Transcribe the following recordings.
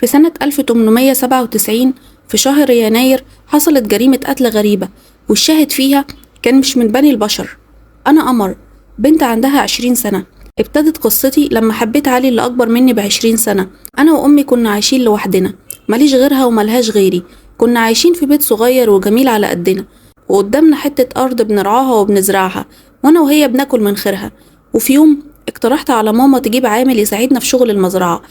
في سنة 1897 في شهر يناير حصلت جريمة قتل غريبة، والشاهد فيها كان مش من بني البشر. أنا قمر، بنت عندها 20 سنة. ابتدت قصتي لما حبيت علي اللي أكبر مني ب20 سنة. أنا وأمي كنا عايشين لوحدنا، ماليش غيرها وملهاش غيري. كنا عايشين في بيت صغير وجميل على قدنا، وقدامنا حتة أرض بنرعاها وبنزرعها، وأنا وهي بناكل من خيرها. وفي يوم اقترحت على ماما تجيب عامل يساعدنا في شغل المزرعة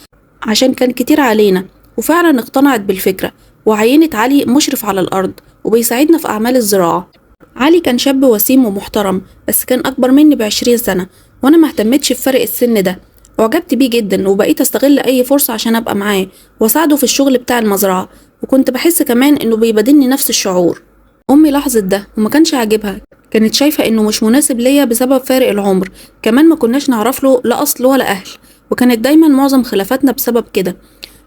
عشان كان كتير علينا، وفعلا اقتنعت بالفكرة وعينت علي مشرف على الأرض وبيساعدنا في أعمال الزراعة. علي كان شاب وسيم ومحترم، بس كان أكبر مني ب20 سنة، وأنا ما اهتمتش بفرق السن ده. أعجبت بيه جدا وبقيت أستغل أي فرصة عشان أبقى معاه وأساعده في الشغل بتاع المزرعة، وكنت بحس كمان إنه بيبادلني نفس الشعور. أمي لاحظت ده وما كانش عاجبها، كانت شايفة إنه مش مناسب ليا بسبب فارق العمر، كمان ما كناش نعرف له لا أصل ولا أهل، وكانت دايما معظم خلافاتنا بسبب كده.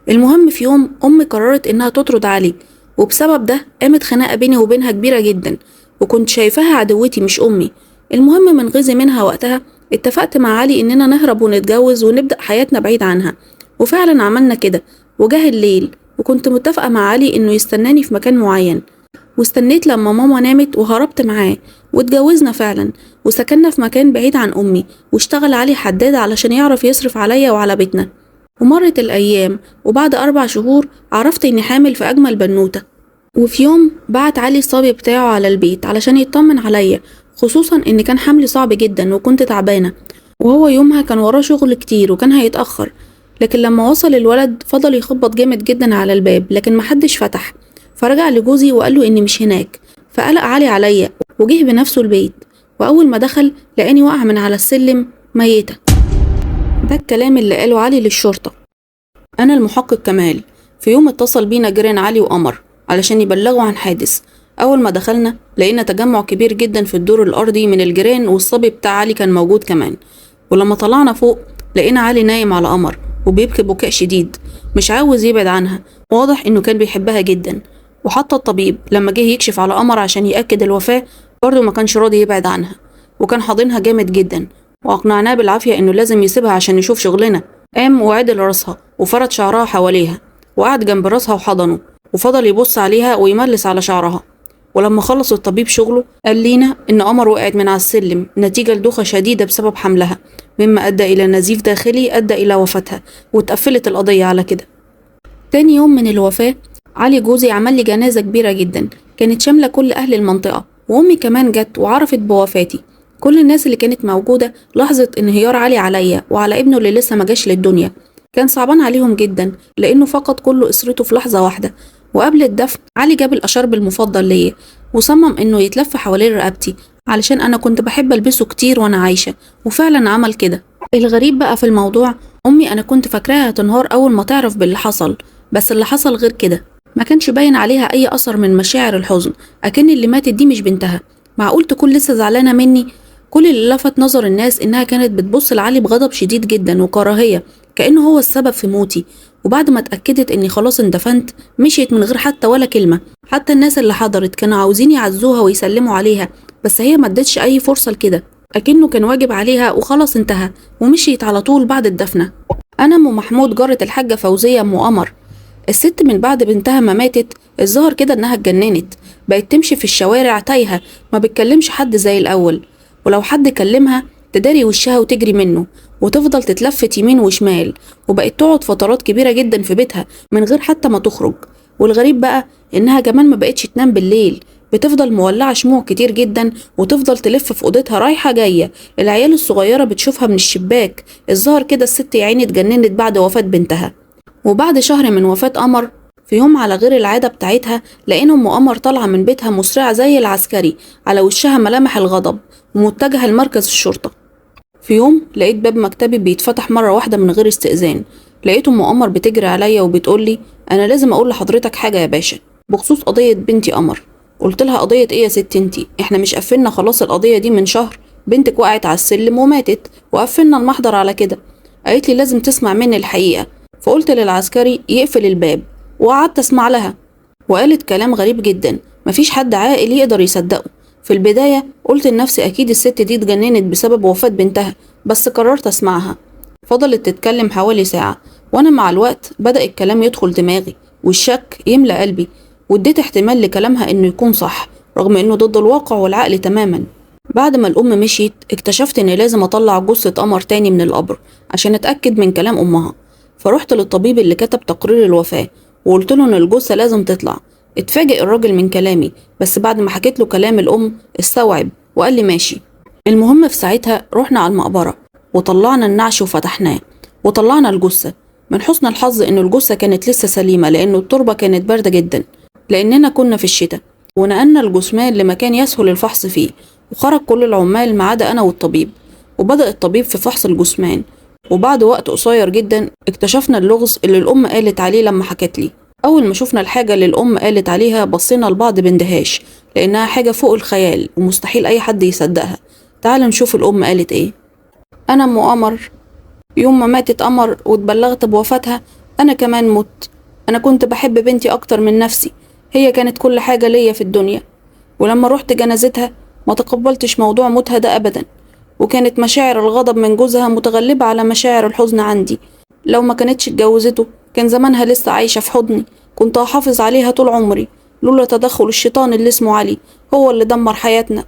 المهم في يوم أمي قررت إنها تطرد علي، وبسبب ده قامت خناقة بيني وبينها كبيرة جدا، وكنت شايفاها عدوتي مش أمي. المهم من غيظي منها وقتها اتفقت مع علي إننا نهرب ونتجوز ونبدأ حياتنا بعيد عنها، وفعلا عملنا كده. وجه الليل، وكنت متفقة مع علي إنه يستناني في مكان معين، واستنيت لما ماما نامت وهربت معاه واتجوزنا فعلا، وسكننا في مكان بعيد عن أمي، واشتغل علي حداد علشان يعرف يصرف عليا وعلى بيتنا. ومرت الأيام، وبعد 4 شهور عرفت إني حامل في أجمل بنوتة. وفي يوم بعت علي الصبي بتاعه على البيت علشان يطمن عليا، خصوصا إن كان حملي صعب جدا وكنت تعبانة، وهو يومها كان وراه شغل كتير وكان هيتأخر. لكن لما وصل الولد فضل يخبط جامد جدا على الباب، لكن محدش فتح. فرجع لجوزي وقال له إني مش هناك، فقلق علي عليا وجه بنفسه البيت، وأول ما دخل لقاني واقعة من على السلم ميتة. ده الكلام اللي قاله علي للشرطة. أنا المحقق كمال. في يوم اتصل بينا جيران علي وقمر علشان يبلغوا عن حادث. أول ما دخلنا لقينا تجمع كبير جدا في الدور الأرضي من الجيران، والصبي بتاع علي كان موجود كمان. ولما طلعنا فوق لقينا علي نايم على قمر وبيبكي بكاء شديد، مش عاوز يبعد عنها، واضح إنه كان بيحبها جدا. وحتى الطبيب لما جه يكشف على قمر عشان يأكد الوفاة برضه ما كانش راضي يبعد عنها، وكان حاضنها جامد جدا، وأقنعناه بالعافية إنه لازم يسيبها عشان يشوف شغلنا. قام وعدل راسها وفرد شعرها حواليها وقعد جنب راسها وحضنه، وفضل يبص عليها ويملس على شعرها. ولما خلص الطبيب شغله قال لينا إن قمر وقعت من على السلم نتيجة لدوخة شديدة بسبب حملها، مما أدى إلى نزيف داخلي أدى إلى وفاتها، واتقفلت القضية على كده. تاني يوم من الوفاة علي جوزي عمل لي جنازة كبيرة جدا، كانت شاملة كل أهل المنطقة، وأمي كمان جت وعرفت بوفاتي. كل الناس اللي كانت موجودة لاحظت انهيار علي عليا وعلى ابنه اللي لسه ما جاش للدنيا. كان صعبان عليهم جدا لأنه فقد كل أسرته في لحظة واحدة. وقبل الدفن علي جاب الأشرب المفضل ليا وصمم إنه يتلف حوالين رقبتي علشان أنا كنت بحب ألبسه كتير وأنا عايشة، وفعلا عمل كده. الغريب بقى في الموضوع أمي أنا كنت فاكراها هتنهار أول ما تعرف باللي حصل، بس اللي حصل غير كده. ما كانش باين عليها أي أثر من مشاعر الحزن، أكن اللي ماتت دي مش بنتها. معقول تكون لسه زعلانة مني؟ كل اللي لفت نظر الناس إنها كانت بتبص لعلي بغضب شديد جدا وكراهية، كأنه هو السبب في موتي. وبعد ما اتأكدت إني خلاص اندفنت مشيت من غير حتى ولا كلمة. حتى الناس اللي حضرت كانوا عاوزين يعزوها ويسلموا عليها، بس هي ما ادتش أي فرصة لكده، أكنه كان واجب عليها وخلاص انتهى، ومشيت على طول بعد الدفنة. أنا أم محمود جارة الحاجة فوزية أم قمر. الست من بعد بنتها ما ماتت الظاهر كده إنها اتجننت، بقت تمشي في الشوارع تايهة، ما بتكلمش حد زي الأول، ولو حد كلمها تداري وشها وتجري منه، وتفضل تتلفت يمين وشمال، وبقت تقعد فترات كبيرة جدا في بيتها من غير حتى ما تخرج. والغريب بقى إنها كمان ما بقتش تنام بالليل، بتفضل مولعة شموع كتير جدا وتفضل تلف في أوضتها رايحة جاية. العيال الصغيرة بتشوفها من الشباك. الظاهر كده الست يا عيني اتجننت بعد وفاة بنتها. وبعد شهر من وفاة قمر، في يوم على غير العادة بتاعتها لقينا أم قمر طالعة من بيتها مسرعة زي العسكري، على وشها ملامح الغضب، ومتجهة لمركز الشرطة. في يوم لقيت باب مكتبي بيتفتح مرة واحدة من غير استئذان. لقيت أم قمر بتجري عليا وبتقولي أنا لازم أقول لحضرتك حاجة يا باشا بخصوص قضية بنتي قمر. قلت لها قضية إيه يا ست انتي؟ إحنا مش قفلنا خلاص القضية دي من شهر؟ بنتك وقعت على السلم وماتت وقفلنا المحضر على كده. قالت لي لازم تسمع مني الحقيقة. فقلت للعسكري يقفل الباب، وقعدت اسمع لها، وقالت كلام غريب جدا مفيش حد عاقل يقدر يصدقه. في البداية قلت لنفسي أكيد الست دي اتجننت بسبب وفاة بنتها، بس قررت أسمعها. فضلت تتكلم حوالي ساعة، وأنا مع الوقت بدأ الكلام يدخل دماغي والشك يملأ قلبي، واديت احتمال لكلامها إنه يكون صح رغم إنه ضد الواقع والعقل تماما. بعد ما الأم مشيت اكتشفت إني لازم أطلع جثة قمر تاني من القبر عشان أتأكد من كلام أمها. فرحت للطبيب اللي كتب تقرير الوفاة وقلت له إن الجثة لازم تطلع. اتفاجئ الراجل من كلامي، بس بعد ما حكيت له كلام الأم استوعب وقال لي ماشي. المهم في ساعتها رحنا على المقبرة وطلعنا النعش وفتحناه وطلعنا الجثة. من حسن الحظ إن الجثة كانت لسه سليمة لأنه التربة كانت باردة جدا لأننا كنا في الشتاء، ونقلنا الجثمان لمكان يسهل الفحص فيه، وخرج كل العمال ما عدا أنا والطبيب. وبدأ الطبيب في فحص الجثمان، وبعد وقت قصير جدا اكتشفنا اللغز اللي الأم قالت عليه لما حكت لي. أول ما شفنا الحاجة اللي الأم قالت عليها بصينا لبعض باندهاش لأنها حاجة فوق الخيال ومستحيل أي حد يصدقها. تعال نشوف الأم قالت إيه. أنا أم قمر، يوم ما ماتت قمر واتبلغت بوفاتها أنا كمان مت. أنا كنت بحب بنتي أكتر من نفسي، هي كانت كل حاجة ليا في الدنيا. ولما رحت جنازتها ما تقبلتش موضوع موتها ده أبدا، وكانت مشاعر الغضب من جوزها متغلبة على مشاعر الحزن عندي. لو ما كانتش اتجوزته كان زمانها لسه عايشة في حضني، كنت هحافظ عليها طول عمري لولا تدخل الشيطان اللي اسمه علي، هو اللي دمر حياتنا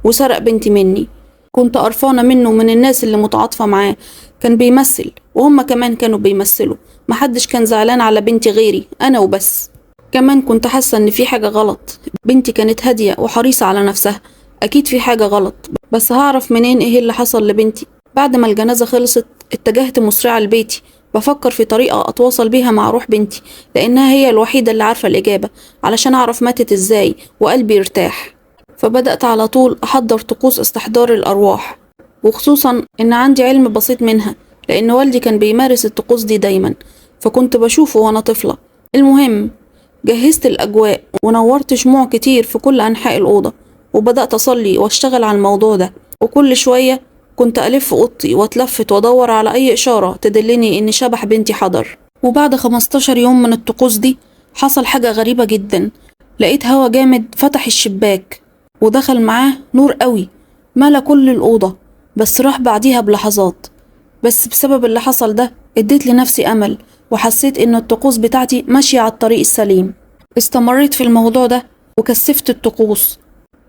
وسرق بنتي مني. كنت قرفانة منه ومن الناس اللي متعاطفة معاه، كان بيمثل وهم كمان كانوا بيمثلوا، محدش كان زعلان على بنتي غيري أنا وبس. كمان كنت حاسة إن في حاجة غلط، بنتي كانت هادية وحريصة على نفسها، أكيد في حاجة غلط، بس هعرف منين إيه اللي حصل لبنتي؟ بعد ما الجنازة خلصت اتجهت مسرعة لبيتي، بفكر في طريقة أتواصل بيها مع روح بنتي لأنها هي الوحيدة اللي عارفة الإجابة، علشان أعرف ماتت إزاي وقلبي يرتاح. فبدأت على طول أحضر طقوس استحضار الأرواح، وخصوصا إن عندي علم بسيط منها لأن والدي كان بيمارس الطقوس دي دايما، فكنت بشوفه وأنا طفلة. المهم جهزت الأجواء ونورت شموع كتير في كل أنحاء الأوضة، وبدأت أصلي وأشتغل على الموضوع ده، وكل شوية كنت ألف أوضتي وأتلفت وأدور على أي إشارة تدلني إن شبح بنتي حضر. وبعد 15 يوم من الطقوس دي حصل حاجة غريبة جدا، لقيت هوا جامد فتح الشباك ودخل معاه نور قوي ملا كل الأوضة، بس راح بعديها بلحظات. بس بسبب اللي حصل ده اديت لنفسي أمل وحسيت إن الطقوس بتاعتي ماشية على الطريق السليم. استمريت في الموضوع ده وكثفت الطقوس،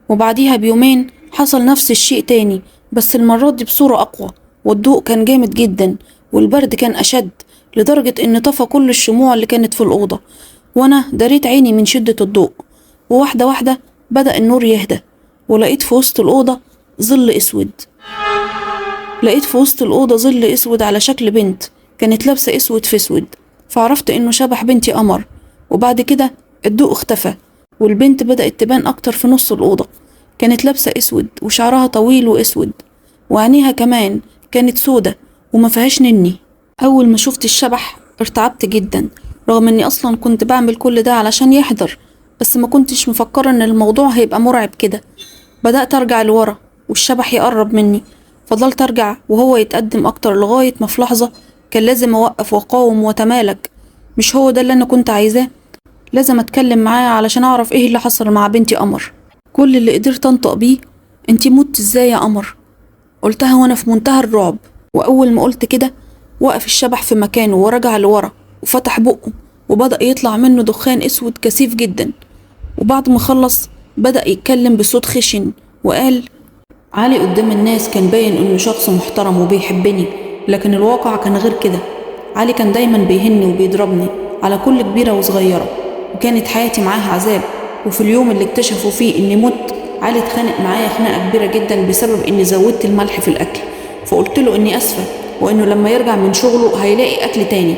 وبعديها بيومين حصل نفس الشيء تاني، بس المرة دي بصورة أقوى، والضوء كان جامد جدا والبرد كان أشد لدرجة إن طفى كل الشموع اللي كانت في الأوضة، وأنا دريت عيني من شدة الضوء. وواحدة واحدة بدأ النور يهدى، ولقيت في وسط الأوضة ظل أسود. لقيت في وسط الأوضة ظل أسود على شكل بنت كانت لابسة أسود في أسود، فعرفت إنه شبح بنتي قمر. وبعد كده الضوء اختفى والبنت بدأت تبان أكتر في نص الأوضة، كانت لابسة أسود وشعرها طويل وأسود، وعينيها كمان كانت سودة وما فيهاش نني. أول ما شفت الشبح ارتعبت جدا، رغم إني أصلا كنت بعمل كل ده علشان يحضر، بس ما كنتش مفكرة إن الموضوع هيبقى مرعب كده. بدأت أرجع لورا والشبح يقرب مني، فضلت أرجع وهو يتقدم أكتر لغاية ما في لحظة كان لازم أوقف وأقاوم وأتمالك. مش هو ده اللي أنا كنت عايزاه، لازم أتكلم معاه علشان أعرف إيه اللي حصل مع بنتي قمر. كل اللي قدرت أنطق بيه، انتي مت إزاي يا قمر؟ قلتها وأنا في منتهى الرعب. وأول ما قلت كده وقف الشبح في مكانه ورجع لورا وفتح بقه وبدأ يطلع منه دخان أسود كثيف جدا. وبعد ما خلص بدأ يتكلم بصوت خشن وقال: علي قدام الناس كان باين إنه شخص محترم وبيحبني، لكن الواقع كان غير كده. علي كان دايما بيهني وبيضربني على كل كبيرة وصغيرة، وكانت حياتي معاه عذاب. وفي اليوم اللي اكتشفوا فيه إني مت، علي اتخانق معايا خناقة كبيرة جدا بسبب إني زودت الملح في الأكل، فقلت له إني أسفة وإنه لما يرجع من شغله هيلاقي أكل تاني.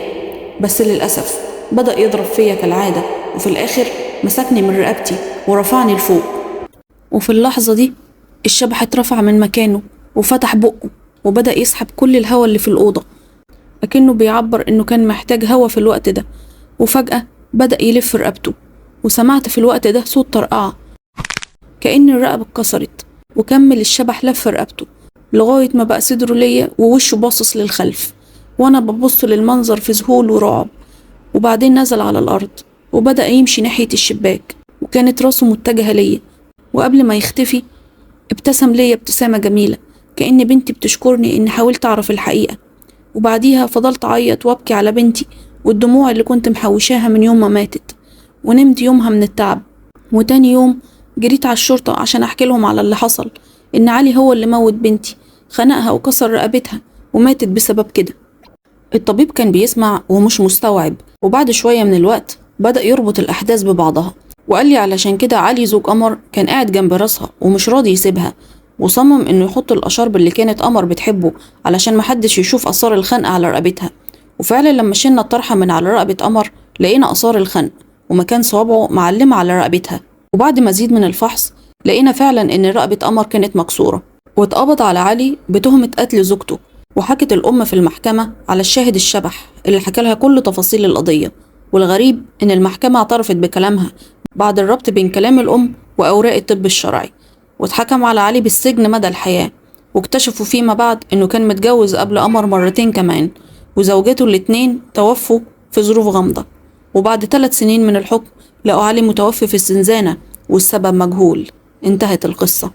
بس للأسف بدأ يضرب فيا كالعادة، وفي الآخر مسكني من رقبتي ورفعني لفوق. وفي اللحظة دي الشبح اترفع من مكانه وفتح بقه وبدأ يسحب كل الهواء اللي في الأوضة، لكنه بيعبر إنه كان محتاج هوا في الوقت ده. وفجأة بدأ يلف رقبته، وسمعت في الوقت ده صوت طرقعة كأن الرقبة اتكسرت. وكمل الشبح لف رقبته لغاية ما بقى صدره ليا ووشه باصص للخلف، وأنا ببص للمنظر في ذهول ورعب. وبعدين نزل على الأرض وبدأ يمشي ناحية الشباك، وكانت راسه متجهة ليا. وقبل ما يختفي ابتسم ليا ابتسامة جميلة كأن بنتي بتشكرني إن حاولت أعرف الحقيقة. وبعديها فضلت أعيط وأبكي على بنتي والدموع اللي كنت محوشاها من يوم ما ماتت، ونمت يومها من التعب. وتاني يوم جريت على الشرطة عشان أحكي لهم على اللي حصل، إن علي هو اللي موت بنتي، خنقها وكسر رقبتها وماتت بسبب كده. الطبيب كان بيسمع ومش مستوعب، وبعد شوية من الوقت بدأ يربط الأحداث ببعضها، وقال لي علشان كده علي زوج قمر كان قاعد جنب راسها ومش راضي يسيبها، وصمم إنه يحط الأشارب اللي كانت قمر بتحبه علشان محدش يشوف آثار الخنقة على رقبتها. وفعلا لما شلنا الطرحة من على رقبة قمر لقينا آثار الخنق ومكان صوابعه معلمة على رقبتها. وبعد مزيد من الفحص لقينا فعلا إن رقبة قمر كانت مكسورة. واتقبض على علي بتهمة قتل زوجته. وحكت الأم في المحكمة على الشاهد الشبح اللي حكى لها كل تفاصيل القضية. والغريب إن المحكمة اعترفت بكلامها بعد الربط بين كلام الأم وأوراق الطب الشرعي. واتحكم على علي بالسجن مدى الحياة. واكتشفوا فيما بعد إنه كان متجوز قبل قمر مرتين كمان، وزوجته الاتنين توفوا في ظروف غامضة. وبعد 3 سنين من الحكم لقوا علي متوفي في الزنزانة والسبب مجهول. انتهت القصة.